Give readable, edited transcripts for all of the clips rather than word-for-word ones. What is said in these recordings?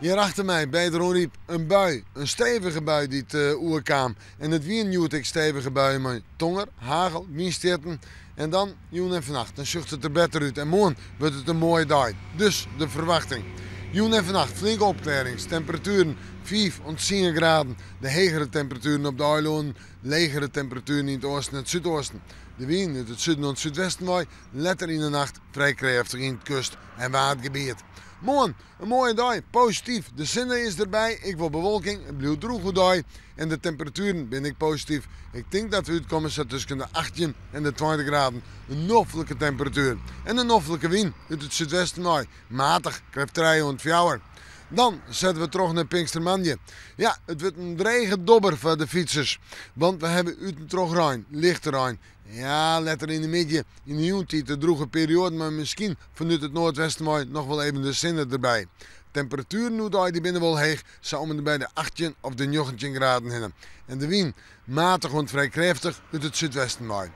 Hjir achter my by Dronryp in bui, in stevige bui dy't oerkaam. En it wienen hjoed ek stevige buien mei tonger, hagel, wynstjitten. En dan jûn en fannacht, dan sjocht it der better út en moarn wurdt it in moaie dei. Dus de ferwachting. Jûn en fannacht flinke opklearrings, temperatueren 5 oant 10 graden. De hegere temperatueren op de eilânen, legere temperatueren yn it oasten en it súdoasten. De wyn út it suden oant súdwesten wei, letter yn de nacht frij krêftich yn it kust en waadgebiet. Moarn in moaie dei, posityf, de sinne is derby, ek wol bewolking, it bliuwt drûch oerdei en de temperatueren binne ek posityf. Ik tink dat we útkomme sa tusken de 18 en de 20 graden. In noflike temperatuer en in noflike wyn út it súdwesten wei, matich, krêft trije oant fjouwer. Dan sette we troch nei Pinkstermoandei. Ja, it wurdt in drege dobber foar de fytsers, want we hawwe út en troch rein, lichte rein. Ja, letter yn de middei, yn de jûntiid de drûge perioaden mei miskien fanút it noardwesten wei noch wol even de sinne derby. Temperatueren oerdei dy binne wol heech, sa om en by de 18 of de 19 graden hinne. En de wyn, matich oant frij krêftich út it súdwesten wei.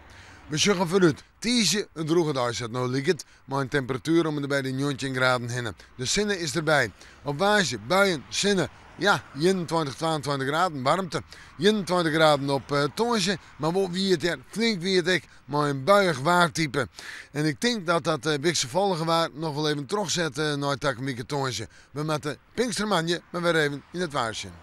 We sjogge foarút. Tiisdei in drûge dei sa't no liket, mei in temperatuer om en by de 19 graden hinne. De sinne is derby. Op woansdei buien, sinne, ja, 21, 22 graden, waarmte. 21 graden op tongersdei, mar wol wiet hear, flink wiet ek, mei in buiïch waartype. En ik tink dat dat wikselfallige waar noch wol even trochset nei takom wike tongersdei. We moatte Pinkstermoandei mar wer even yn it waar sjen.